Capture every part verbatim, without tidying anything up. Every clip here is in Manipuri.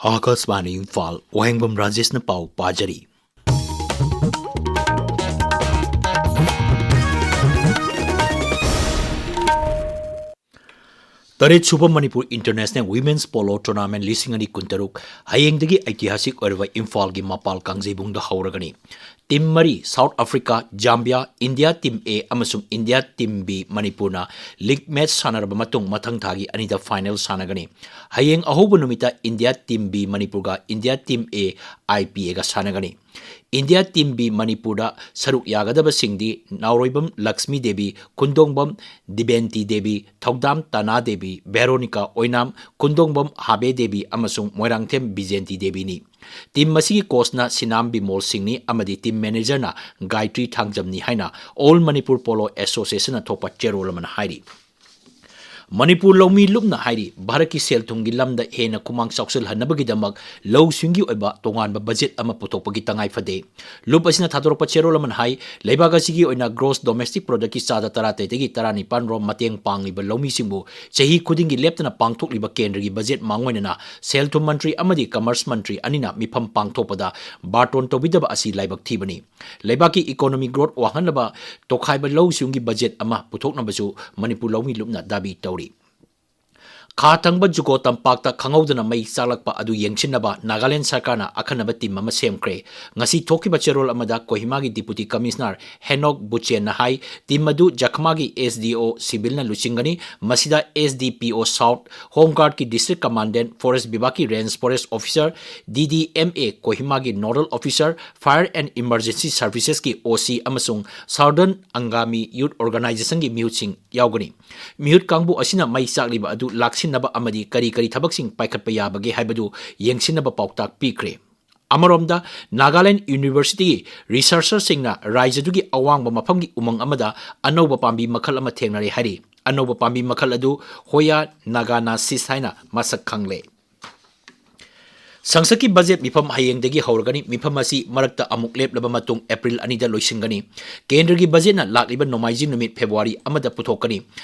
ꯑꯥꯀꯥꯁꯕꯥꯅꯤ ꯏꯝꯐꯥꯜ, ꯋꯥꯍꯦꯡꯕꯝ ꯔꯥꯖꯦꯁꯅ ꯄꯥꯎ ꯄꯥꯖꯔꯤ꯫ ꯇꯔꯦꯠ ꯁꯨꯕ Manipur international women's polo tournament ꯂꯤꯁꯤꯡ ꯑꯅꯤ ꯀꯨꯟꯇꯔꯨꯛ ꯍꯌꯦꯡꯗꯒꯤ ꯑꯩꯇꯤꯍꯥꯁꯤꯛ ꯑꯣꯏꯔꯕ ꯏꯝꯐꯥꯜꯒꯤ ꯃꯄꯥꯜ ꯀꯥꯡꯖꯩꯕꯨꯡꯗ ꯍꯧꯔꯒꯅꯤ꯫ ꯇꯤꯝ ꯃꯔꯤ, South Africa, Zambia, India team A ꯑꯃꯁꯨꯡ ꯏꯟꯗꯤꯌꯥ ꯇꯤꯝ B, ꯃꯅꯤꯄꯨꯔꯅ ꯂꯤꯒ ꯃꯦꯆ ꯁꯥꯟꯅꯔꯕ ꯃꯇꯨꯡ ꯃꯊꯪ ꯊꯥꯒꯤ ꯑꯅꯤꯗ ꯐꯥꯏꯅꯦꯜ ꯁꯥꯟꯅꯒꯅꯤ꯫ ꯍꯌꯦꯡ ꯑꯍꯧꯕ ꯅꯨꯃꯤꯠꯇ ꯏꯟꯗꯤꯌꯥ ꯇꯤꯝ B ꯃꯅꯤꯄꯨꯔꯒ India team A, I P Aꯒ ꯁꯥꯟꯅꯒꯅꯤ꯫ ꯏꯟꯗꯤꯌꯥ ꯇꯤꯝ B ꯃꯅꯤꯄꯨꯔꯗ ꯁꯔꯨꯛ ꯌꯥꯒꯗꯕꯁꯤꯡꯗꯤ ꯅꯥꯎꯔꯣꯏꯕꯝ ꯂꯛꯁꯃꯤ ꯗꯦꯕꯤ, ꯀꯨꯟꯗꯣꯡꯕꯝ ꯗꯤꯕꯦꯟꯇꯤ ꯗꯦꯕꯤ, ꯊꯧꯗꯥꯝ ꯇꯥꯅꯥ ꯗꯦꯕꯤ, ꯚꯦꯔꯣꯅꯤꯀꯥ ꯑꯣꯏꯅꯥꯝ, ꯀꯨꯟꯗꯣꯡꯕꯝ ꯍꯥꯕꯦ ꯗꯦꯕꯤ ꯑꯃꯁꯨꯡ ꯃꯣꯏꯔꯥꯡꯊꯦꯝ ꯕꯤꯖꯦꯟꯇꯤ ꯗꯦꯕꯤꯅꯤ꯫ ꯇꯤꯝ ꯑꯁꯤꯒꯤ ꯀꯣꯆꯅ ꯁꯤꯅꯥꯝ ꯕꯤꯃꯣꯜ ꯁꯤꯡꯅꯤ ꯑꯃꯗꯤ ꯇꯤꯝ ꯃꯦꯅꯦꯖꯔꯅ ꯒꯥꯌꯇ꯭ꯔꯤ ꯊꯥꯡꯖꯝꯅꯤ ꯍꯥꯏꯅ ꯑꯣꯜ ꯃꯅꯤꯄꯨꯔ ꯄꯣꯂꯣ ꯑꯦꯁꯣꯁꯤꯌꯦꯁꯟꯅ ꯊꯣꯛꯄ ꯆꯦꯔꯣꯜ ꯑꯃꯅ ꯍꯥꯏꯔꯤ꯫ ꯃꯅꯤꯄꯨꯔ ꯂꯧꯃꯤ ꯂꯨꯞꯅ ꯍꯥꯏꯔꯤ, ꯚꯥꯔꯠꯀꯤ ꯁꯦꯜ ꯊꯨꯝꯒꯤ ꯂꯝꯗ ꯍꯦꯟꯅ ꯈꯨꯃꯥꯡ ꯆꯥꯎꯁꯤꯜꯍꯟꯅꯕꯒꯤꯗꯃꯛ ꯂꯧꯁꯤꯡꯒꯤ ꯑꯣꯏꯕ ꯇꯣꯉꯥꯟꯕ ꯕꯖꯦꯠ ꯑꯃ ꯄꯨꯊꯣꯛꯄꯒꯤ ꯇꯉꯥꯏ ꯐꯗꯦ꯫ ꯂꯨꯞ ꯑꯁꯤꯅ ꯊꯥꯗꯣꯔꯛꯄ ꯆꯦꯔꯣꯜ ꯑꯃꯅ ꯍꯥꯏ, ꯂꯩꯕꯥꯛ ꯑꯁꯤꯒꯤ ꯑꯣꯏꯅ ꯒ꯭ꯔꯣꯁ ꯗꯣꯃꯦꯁꯇꯤꯛ ꯄ꯭ꯔꯣꯗꯛꯀꯤ ꯆꯥꯗ ꯇꯔꯥꯇꯔꯦꯠꯇꯒꯤ ꯇꯔꯥꯅꯤꯄꯥꯟ ꯔꯣꯝ ꯃꯇꯦꯡ ꯄꯥꯡꯂꯤꯕ ꯂꯧꯃꯤꯁꯤꯡꯕꯨ ꯆꯍꯤ ꯈꯨꯗꯤꯡꯒꯤ ꯂꯦꯞꯇꯅ ꯄꯥꯡꯊꯣꯛꯂꯤꯕ ꯀꯦꯟꯗ꯭ꯔꯒꯤ ꯕꯖꯦꯠ ꯃꯥꯡꯑꯣꯏꯅꯅ ꯁꯦꯜ ꯊꯨꯝ ꯃꯟꯇ꯭ꯔꯤ ꯑꯃꯗꯤ ꯀꯃꯔꯁ ꯃꯟꯇ꯭ꯔꯤ ꯑꯅꯤꯅ ꯃꯤꯐꯝ ꯄꯥꯡꯊꯣꯛꯄꯗ ꯕꯥꯔꯇꯣꯟ ꯇꯧꯕꯤꯗꯕ ꯑꯁꯤ ꯂꯥꯏꯕꯛ ꯊꯤꯕꯅꯤ꯫ ꯂꯩꯕꯥꯛꯀꯤ ꯏꯀꯣꯅꯣꯃꯤ ꯒ꯭ꯔꯣꯊ ꯋꯥꯡꯍꯟꯅꯕ ꯇꯣꯈꯥꯏꯕ ꯂꯧꯎ ꯁꯤꯡꯎꯒꯤ ꯕꯖꯦꯠ ꯑꯃ ꯄꯨꯊꯣꯛꯅꯕꯁꯨ ꯃꯅꯤꯄꯨꯔ ꯂꯧꯃꯤ ꯂꯨꯞꯅ ꯗꯥꯕꯤ ꯇꯧꯔꯤ꯫ ꯈꯥ ꯊꯪꯕ ꯖꯨꯀꯣ ꯇꯝꯄꯥꯛꯇ ꯈꯪꯍꯧꯗꯅ ꯃꯩ ꯆꯥꯛꯂꯛꯄ ꯑꯗꯨ ꯌꯦꯡꯁꯤꯟꯅꯕ ꯅꯥꯒꯥꯂꯦꯟ ꯁꯔꯀꯥꯔꯅ ꯑꯈꯟꯅꯕ ꯇꯤꯝ ꯑꯃ ꯁꯦꯝꯈ꯭ꯔꯦ꯫ ꯉꯁꯤ ꯊꯣꯛꯈꯤꯕ ꯆꯦꯔꯣꯜ ꯑꯃꯗ ꯀꯣꯍꯤꯃꯥꯒꯤ ꯗꯤꯄꯨꯇꯤ ꯀꯃꯤꯁꯅꯔ ꯍꯦꯅꯣꯛ ꯕꯨꯆꯦꯟꯅ ꯍꯥꯏ, ꯇꯤꯝ ꯑꯗꯨ ꯖꯈꯃꯥꯒꯤ S D O ꯁꯤꯕꯤꯜꯅ ꯂꯨꯆꯤꯡꯒꯅꯤ꯫ ꯃꯁꯤꯗ S D P O South, home ꯒꯥꯔꯗꯀꯤ ꯗꯤꯁꯇ꯭ꯔꯤꯛ ꯀꯃꯥꯟꯗꯦꯟ, ꯐꯣꯔꯦꯁ ꯕꯤꯚꯥꯒꯀꯤ range forest officer, D D M A ꯀꯣꯍꯤꯃꯥꯒꯤ nodal officer, fire and emergency ꯁꯔꯚꯤꯁꯦꯁꯀꯤ O C ꯑꯃꯁꯨꯡ ꯁꯥꯎꯗꯔꯟ ꯑꯪꯒꯥꯃꯤ ꯌꯨꯊ ꯑꯣꯔꯒꯅꯥꯏꯖꯦꯁꯟꯒꯤ ꯃꯤꯍꯨꯠꯁꯤꯡ ꯌꯥꯎꯒꯅꯤ꯫ ꯃꯤꯍꯨꯠ ꯀꯥꯡꯕꯨ ꯑꯁꯤꯅ ꯃꯩ ꯆꯥꯛꯂꯤꯕ ꯑꯗꯨ ꯂꯥꯛꯁꯤꯟꯅꯕ ꯑꯃꯗꯤ ꯀꯔꯤ ꯀꯔꯤ ꯊꯕꯛꯁꯤꯡ ꯄꯥꯏꯈꯠꯄ ꯌꯥꯕꯒꯦ ꯍꯥꯏꯕꯗꯨ ꯌꯦꯡꯁꯤꯟꯅꯕ ꯄꯥꯎꯇꯥꯛ ꯄꯤꯈ꯭ꯔꯦ꯫ ꯑꯃꯔꯣꯝꯗ, ꯅꯥꯒꯥꯂꯦꯟ ꯌꯨꯅꯤꯚꯔꯁꯤꯇꯤꯒꯤ ꯔꯤꯁꯔꯆꯔꯁꯤꯡꯅ ꯔꯥꯏꯖ꯭ꯌꯗꯨꯒꯤ ꯑꯋꯥꯡꯕ ꯃꯐꯝꯒꯤ ꯎꯃꯪ ꯑꯃꯗ ꯑꯅꯧꯕ ꯄꯥꯝꯕꯤ ꯃꯈꯜ ꯑꯃ ꯊꯦꯡꯅꯔꯦ ꯍꯥꯏꯔꯤ꯫ ꯑꯅꯧꯕ ꯄꯥꯝꯕꯤ ꯃꯈꯜ ꯑꯗꯨ ꯍꯣꯌꯥ ꯅꯥꯒꯥꯅꯥꯁꯤꯁ ꯍꯥꯏꯅ ꯃꯁꯛ ꯈꯪꯂꯦ꯫ ꯁꯪꯁꯠꯀꯤ ꯕꯖꯦꯠ ꯃꯤꯐꯝ ꯍꯌꯦꯡꯗꯒꯤ ꯍꯧꯔꯒꯅꯤ꯫ ꯃꯤꯐꯝ ꯑꯁꯤ ꯃꯔꯛꯇ ꯑꯃꯨꯛ ꯂꯦꯞꯂꯕ ꯃꯇꯨꯡ ꯑꯦꯄ꯭ꯔꯤꯜ ꯑꯅꯤꯗ ꯂꯣꯏꯁꯤꯟꯒꯅꯤ꯫ ꯀꯦꯟꯗ꯭ꯔꯒꯤ ꯕꯖꯦꯠꯅ ꯂꯥꯛꯂꯤꯕ ꯅꯣꯡꯃꯥꯏꯖꯤꯡ ꯅꯨꯃꯤꯠ ꯐꯦꯕ꯭ꯔꯨꯋꯥꯔꯤ ꯑꯃꯗ ꯄꯨꯊꯣꯛꯀꯅꯤ꯫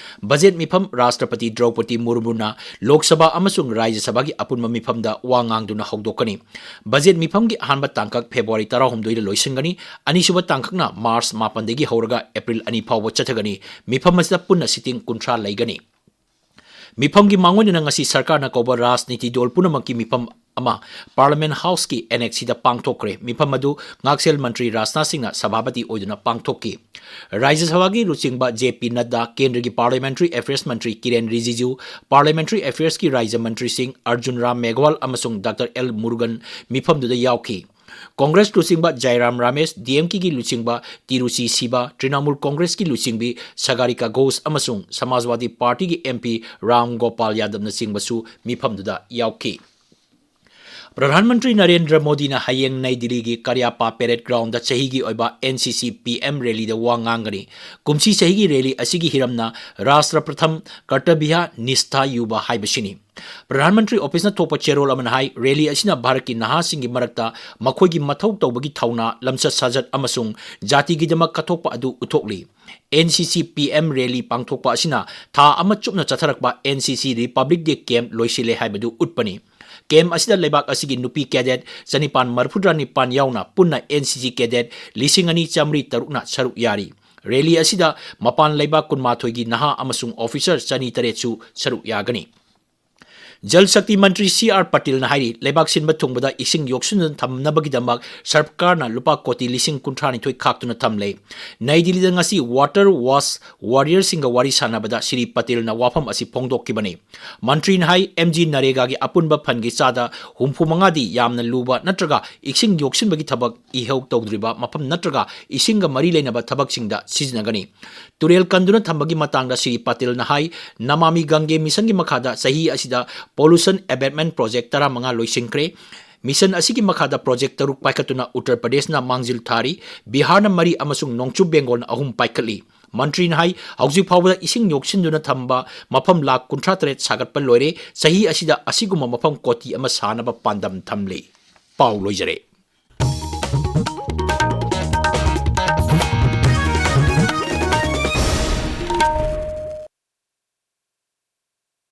ꯕꯖꯦꯠ ꯃꯤꯐꯝ ꯔꯥꯁꯇ꯭ꯔꯄꯇꯤ ꯗ꯭ꯔꯧꯄꯗꯤ ꯃꯨꯔꯃꯨꯅ ꯂꯣꯛ ꯁꯚꯥ ꯑꯃꯁꯨꯡ ꯔꯥꯖ꯭ꯌ ꯁꯚꯥꯒꯤ ꯑꯄꯨꯟꯕ ꯃꯤꯐꯝꯗ ꯋꯥ ꯉꯥꯡꯗꯨꯅ ꯍꯧꯗꯣꯛꯀꯅꯤ꯫ ꯕꯖꯦꯠ ꯃꯤꯐꯝꯒꯤ ꯑꯍꯥꯟꯕ ꯇꯥꯡꯀꯛ ꯐꯦꯕ꯭ꯔꯨꯋꯥꯔꯤ ꯇꯔꯥꯍꯨꯝꯗꯣꯏꯗ ꯂꯣꯏꯁꯤꯟꯒꯅꯤ꯫ ꯑꯅꯤꯁꯨꯕ ꯇꯥꯡꯀꯛꯅ ꯃꯥꯔꯆ ꯃꯥꯄꯟꯗꯒꯤ ꯍꯧꯔꯒ ꯑꯦꯄ꯭ꯔꯤꯜ ꯑꯅꯤ ꯐꯥꯎꯕ ꯆꯠꯊꯒꯅꯤ꯫ ꯃꯤꯐꯝ ꯑꯁꯤꯗ ꯄꯨꯟꯅ ꯁꯤꯇꯤꯡ ꯀꯨꯟꯊ꯭ꯔꯥ ꯂꯩꯒꯅꯤ꯫ ꯃꯤꯐꯝꯒꯤ ꯃꯥꯡꯑꯣꯏꯅꯅ ꯉꯁꯤ ꯁꯔꯀꯥꯔꯅ ꯀꯧꯕ ꯔꯥꯖꯅꯤꯇꯤ ꯗꯣꯜ ꯄꯨꯝꯅꯃꯛꯀꯤ ꯃꯤꯐꯝ ꯑꯃ ꯄꯥꯔꯂꯤꯌꯥꯃꯦꯟꯠ ꯍꯥꯎꯁꯀꯤ ꯑꯦꯅꯦꯛꯁꯁꯤꯗ ꯄꯥꯡꯊꯣꯛꯈ꯭ꯔꯦ꯫ ꯃꯤꯐꯝ ꯑꯗꯨ ꯉꯥꯛꯁꯦꯜ ꯃꯟꯇ꯭ꯔꯤ ꯔꯥꯖꯅꯥꯊ ꯁꯤꯡꯅ ꯁꯚꯥꯄꯇꯤ ꯑꯣꯏꯗꯨꯅ ꯄꯥꯡꯊꯣꯛꯈꯤ꯫ ꯔꯥꯖ꯭ꯌ ꯁꯚꯥꯒꯤ ꯂꯨꯆꯤꯡꯕ ꯖꯦ ꯄꯤ ꯅꯗ꯭ꯗꯥ, ꯀꯦꯟꯗ꯭ꯔꯒꯤ ꯄꯥꯔꯂꯤꯌꯥꯃꯦꯟꯇꯔꯤ ꯑꯦꯐꯤꯌꯔꯁ ꯃꯟꯇ꯭ꯔꯤ ꯀꯤꯔꯦꯟ ꯔꯤꯖꯤꯖꯨ, ꯄꯥꯔꯂꯤꯌꯥꯃꯦꯟꯇꯔꯤ ꯑꯦꯐꯤꯌꯔꯁꯀꯤ ꯔꯥꯖ꯭ꯌ ꯃꯟꯇ꯭ꯔꯤꯁꯤꯡ ꯑꯔꯖꯨꯟ ꯔꯥꯝ ꯃꯦꯘꯋꯥꯜ ꯑꯃꯁꯨꯡ ꯗꯥꯛꯇꯔ ꯑꯦꯜ ꯃꯨꯔꯨꯒꯟ ꯃꯤꯐꯝꯗꯨꯗ ꯌꯥꯎꯈꯤ꯫ ꯀꯣꯡꯒ꯭ꯔꯦꯁ ꯂꯨꯆꯤꯡꯕ ꯖꯥꯏꯔꯥꯝ ꯔꯥꯃꯦꯁ, ꯗꯤ ꯑꯦꯝ ꯀꯦꯒꯤ ꯂꯨꯆꯤꯡꯕ ꯇꯤꯔꯨꯆꯤ ꯁꯤꯕꯥ, ꯇ꯭ꯔꯤꯅꯥꯃꯨꯜ ꯀꯣꯡꯒ꯭ꯔꯦꯁꯀꯤ ꯂꯨꯆꯤꯡꯕꯤ ꯁꯥꯒꯥꯔꯤꯀꯥ ꯘꯣꯁ ꯑꯃꯁꯨꯡ ꯁꯃꯥꯖꯋꯥꯗꯤ ꯄꯥꯔꯇꯤꯒꯤ ꯑꯦꯝ ꯄꯤ ꯔꯥꯝ ꯒꯣꯄꯥꯜ ꯌꯥꯗꯕꯅꯆꯤꯡꯕꯁꯨ ꯃꯤꯐꯝꯗꯨꯗ ꯌꯥꯎꯈꯤ꯫ ꯄ꯭ꯔꯙꯥꯟ ꯃꯟꯇ꯭ꯔꯤ ꯅꯔꯦꯟꯗ꯭ꯔ ꯃꯣꯗꯤꯅ ꯍꯌꯦꯡ ꯅꯩ ꯗꯤꯜꯂꯤꯒꯤ ꯀꯔꯤꯌꯥꯞꯄꯥ ꯄꯦꯔꯦꯗ ꯒ꯭ꯔꯥꯎꯟꯗ ꯆꯍꯤꯒꯤ ꯑꯣꯏꯕ ꯑꯦꯟ ꯁꯤ ꯁꯤ ꯄꯤ ꯑꯦꯝ ꯔꯦꯂꯤꯗ ꯋꯥ ꯉꯥꯡꯒꯅꯤ꯫ ꯀꯨꯝꯁꯤ ꯆꯍꯤꯒꯤ ꯔꯦꯂꯤ ꯑꯁꯤꯒꯤ ꯍꯤꯔꯝꯅ ꯔꯥꯁꯇ꯭ꯔ ꯄ꯭ꯔꯊꯝ, ꯀꯔꯇꯕ꯭ꯌ ꯅꯤꯁꯊꯥ ꯌꯨꯕ ꯍꯥꯏꯕꯁꯤꯅꯤ꯫ ꯄ꯭ꯔꯙꯥꯟ ꯃꯟꯇ꯭ꯔꯤ ꯑꯣꯐꯤꯁꯅ ꯊꯣꯛꯄ ꯆꯦꯔꯣꯜ ꯑꯃꯅ ꯍꯥꯏ, ꯔꯦꯂꯤ ꯑꯁꯤꯅ ꯚꯥꯔꯠꯀꯤ ꯅꯍꯥꯁꯤꯡꯒꯤ ꯃꯔꯛꯇ ꯃꯈꯣꯏꯒꯤ ꯃꯊꯧ ꯇꯧꯕꯒꯤ ꯊꯧꯅꯥ, ꯂꯝꯆꯠ ꯁꯥꯖꯠ ꯑꯃꯁꯨꯡ ꯖꯥꯇꯤꯒꯤꯗꯃꯛ ꯀꯠꯊꯣꯛꯄ ꯑꯗꯨ ꯎꯠꯊꯣꯛꯂꯤ꯫ ꯑꯦꯟ ꯁꯤ ꯁꯤ ꯄꯤ ꯑꯦꯝ ꯔꯦꯂꯤ ꯄꯥꯡꯊꯣꯛꯄ ꯑꯁꯤꯅ ꯊꯥ ꯑꯃ ꯆꯨꯞꯅ ꯆꯠꯊꯔꯛꯄ ꯑꯦꯟ ꯁꯤ ꯁꯤ ꯔꯤꯄꯕ꯭ꯂꯤꯛ ꯗꯦ ꯀꯦꯝꯞ ꯂꯣꯏꯁꯤꯜꯂꯦ ꯍꯥꯏꯕꯗꯨ ꯎꯠꯄꯅꯤ꯫ ꯀꯦꯝꯞ ꯑꯁꯤꯗ ꯂꯩꯕꯥꯛ ꯑꯁꯤꯒꯤ ꯅꯨꯄꯤ ꯀꯦꯗꯦꯠ ꯆꯅꯤꯄꯥꯟ ꯃꯔꯤꯐꯨꯇꯔꯥ ꯅꯤꯄꯥꯟ ꯌꯥꯎꯅ ꯄꯨꯟꯅ ꯑꯦꯟ ꯁꯤ ꯁꯤ ꯀꯦꯗꯦꯠ ꯂꯤꯁꯤꯡ ꯑꯅꯤ ꯆꯥꯃꯔꯤ ꯇꯔꯨꯛꯅ ꯁꯔꯨꯛ ꯌꯥꯔꯤ꯫ ꯔꯦꯂꯤ ꯑꯁꯤꯗ ꯃꯄꯥꯟ ꯂꯩꯕꯥꯛ ꯀꯨꯟꯃꯥꯊꯣꯏꯒꯤ ꯅꯍꯥ ꯑꯃꯁꯨꯡ ꯑꯣꯐꯤꯁꯔ ꯆꯅꯤ ꯇꯔꯦꯠꯁꯨ ꯁꯔꯨꯛ ꯌꯥꯒꯅꯤ꯫ ꯖꯜ ꯁꯛꯇꯤ ꯃꯟꯇ꯭ꯔꯤ ꯁꯤ ꯑꯥꯔ ꯄꯇꯤꯜꯅ ꯍꯥꯏꯔꯤ, ꯂꯩꯕꯥꯛ ꯁꯤꯟꯕ ꯊꯨꯡꯕꯗ ꯏꯁꯤꯡ ꯌꯣꯛꯁꯤꯟꯗꯨꯅ ꯊꯝꯅꯕꯒꯤꯗꯃꯛ ꯁꯔꯀꯥꯔꯅ ꯂꯨꯄꯥ ꯀꯣꯇꯤ ꯂꯤꯁꯤꯡ ꯀꯨꯟꯊ꯭ꯔꯥ ꯅꯤꯊꯣꯏ ꯈꯥꯛꯇꯨꯅ ꯊꯝꯂꯦ꯫ ꯅꯩ ꯗꯤꯜꯂꯤꯗ ꯉꯁꯤ ꯋꯥꯇꯔ ꯋꯥꯁ ꯋꯥꯔꯤꯌꯔꯁꯤꯡꯒ ꯋꯥꯔꯤ ꯁꯥꯟꯅꯕꯗ ꯁ꯭ꯔꯤ ꯄꯇꯤꯜꯅ ꯋꯥꯐꯝ ꯑꯁꯤ ꯐꯣꯡꯗꯣꯛꯈꯤꯕꯅꯤ꯫ ꯃꯟꯇ꯭ꯔꯤꯅ ꯍꯥꯏ, ꯑꯦꯝ ꯖꯤ ꯅꯔꯦꯒꯥꯒꯤ ꯑꯄꯨꯟꯕ ꯐꯟꯒꯤ ꯆꯥꯗ ꯍꯨꯝꯐꯨ ꯃꯉꯥꯗꯤ ꯌꯥꯝꯅ ꯂꯨꯕ ꯅꯠꯇ꯭ꯔꯒ ꯏꯁꯤꯡ ꯌꯣꯛꯁꯤꯟꯕꯒꯤ ꯊꯕꯛ ꯏꯍꯧ ꯇꯧꯗ꯭ꯔꯤꯕ ꯃꯐꯝ ꯅꯠꯇ꯭ꯔꯒ ꯏꯁꯤꯡꯒ ꯃꯔꯤ ꯂꯩꯅꯕ ꯊꯕꯛꯁꯤꯡꯗ ꯁꯤꯖꯤꯟꯅꯒꯅꯤ꯫ ꯇꯨꯔꯦꯜ ꯀꯟꯗꯨꯅ ꯊꯝꯕꯒꯤ ꯃꯇꯥꯡꯗ ꯁ꯭ꯔꯤ ꯄꯇꯤꯜꯅ ꯍꯥꯏ, ꯅꯃꯥꯃꯤ ꯒꯪꯒꯦ ꯃꯤꯁꯟꯒꯤ ꯃꯈꯥꯗ ꯆꯍꯤ ꯑꯁꯤꯗ pollution abatement project ꯇꯔꯥꯃꯉꯥ ꯂꯣꯏꯁꯤꯟꯈ꯭ꯔꯦ꯫ ꯃꯤꯁꯟ ꯑꯁꯤꯒꯤ ꯃꯈꯥꯗ ꯄ꯭ꯔꯣꯖꯦꯛ ꯇꯔꯨꯛ ꯄꯥꯏꯈꯠꯇꯨꯅ ꯎꯠꯇꯔ ꯄ꯭ꯔꯗꯦꯁꯅ ꯃꯥꯡꯖꯤꯜ ꯊꯥꯔꯤ, ꯕꯤꯍꯥꯔꯅ ꯃꯔꯤ ꯑꯃꯁꯨꯡ ꯅꯣꯡꯆꯨꯞ ꯕꯦꯡꯒꯣꯜꯅ ꯑꯍꯨꯝ ꯄꯥꯏꯈꯠꯂꯤ꯫ ꯃꯟꯇ꯭ꯔꯤꯅ ꯍꯥꯏ, ꯍꯧꯖꯤꯛ ꯐꯥꯎꯕꯗ ꯏꯁꯤꯡ ꯌꯣꯛꯁꯤꯟꯗꯨꯅ ꯊꯝꯕ ꯃꯐꯝ ꯂꯥꯈ ꯀꯨꯟꯊ꯭ꯔꯥ ꯇꯔꯦꯠ ꯁꯥꯒꯠꯄ ꯂꯣꯏꯔꯦ꯫ ꯆꯍꯤ ꯑꯁꯤꯗ ꯑꯁꯤꯒꯨꯝꯕ ꯃꯐꯝ ꯀꯣꯇꯤ ꯑꯃ ꯁꯥꯅꯕ ꯄꯥꯟꯗꯝ ꯊꯝꯂꯤ꯫ ꯄꯥꯎ ꯂꯣꯏꯖꯔꯦ꯫